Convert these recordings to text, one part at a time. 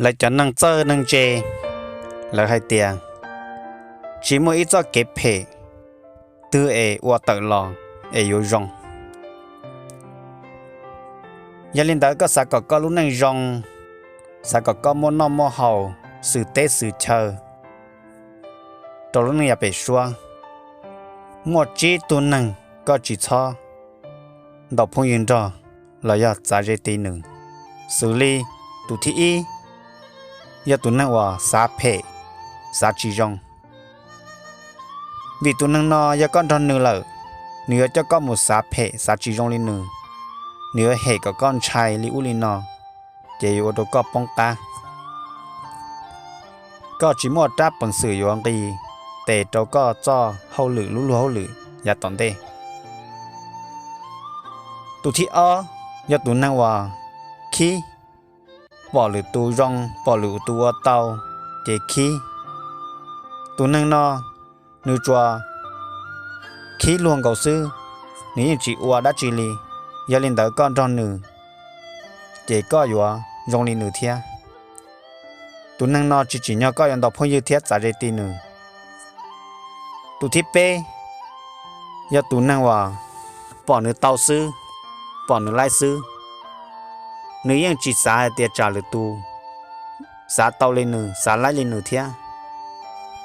Lawv cov neeg txawj neeg ntse, lawv hais tias tsis muaj ib txoj kev phem twg es ua tawm los es yuav zoo. Yog li ntawd koj xav kom koj lub neej zoo, xav kom koj muaj noj muaj haus, xwm teb xwm chaw rau lub neej yav pem suab, muaj tsib tug neeg koj tsis txhob ntaus phooj ywg nrog los yog txav ze ti nws. Xws li tus thib ib yog tus neeg uas xav phem, xav tsis zoo. Vim tus neeg no yog koj nrog nws lawm, nws yuav coj koj mus xav phem xav tsis zoo li nws, nws yuav hem kom koj ntshai li ub li no, ces yuav ua rau koj poob qab. Koj tsis muaj rab peev xwm yuav nqis tes rau koj txoj hauj lwm lub luag hauj lwm yav tom ntej. Tus thib ob yog tus neeg uas khib, pom lwm tus zoo, pom lwm tus ua tau, ces khib. Tus neeg no nws tsuas khib luag nkaus xwb, nws yeej tsis ua dab tsi li. Yog li ntawd koj nrog nws, ces koj yuav zoo li nws thiab. Tus neeg no tsis tsim nyog koj yuav ntaus phooj ywg thiab txav ze ti nws. Tus thib peb yog tus neeg uas pom nws tau xwb, pom nws laib xwb, nws yeej tsis xav hais tias tsam lwm tus xav tau li nws, xav laib li nws thiab.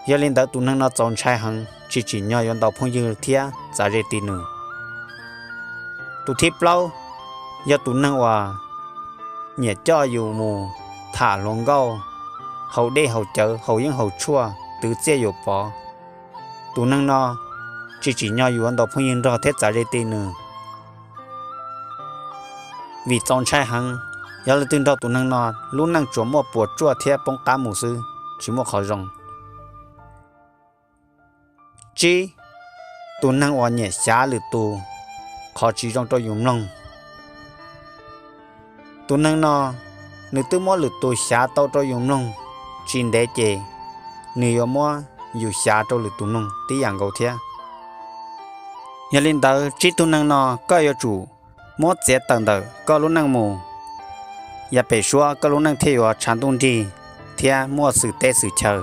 Yog li ntawd tus neeg no txaus ntshai heev, tsis tsim nyog yuav ntaus phooj ywg thiab txav ze ti nws. Tus thib plaub yog tus neeg uas nyiam coj yus mus tham hluas nkauj, haus dej haus cawv, haus yeeb haus tshuaj, twv txiaj yuam pov. Tus neeg no tsis tsim nyog yuav ntaus phooj ywg nrog thiab txav ze ti nws, vim txaus ntshai heev. Yog leej twg nrog tus neeg no, lub neej tsuas muaj puas tsuaj thiab poob qab mus xwb, tsis muaj qhov zoo. Tsib, tus neeg uas nyiam xyav lwm tus qhov tsis zoo rau yus mloog. Tus neeg no, nws twb muab lwm tus xyav tau rau yus mloog, tsis ntev ces nws yuav muab yus xyav rau lwm tus mloog tib yam nkaus thiab. Yog li ntawd tsib tug neeg no koj yuav tsum muab txiav tawm ntawm koj lub neej mus, yav pem suab koj lub neej thiaj yuav tshav ntuj nrig thiab muaj xwm teb xwm chaw.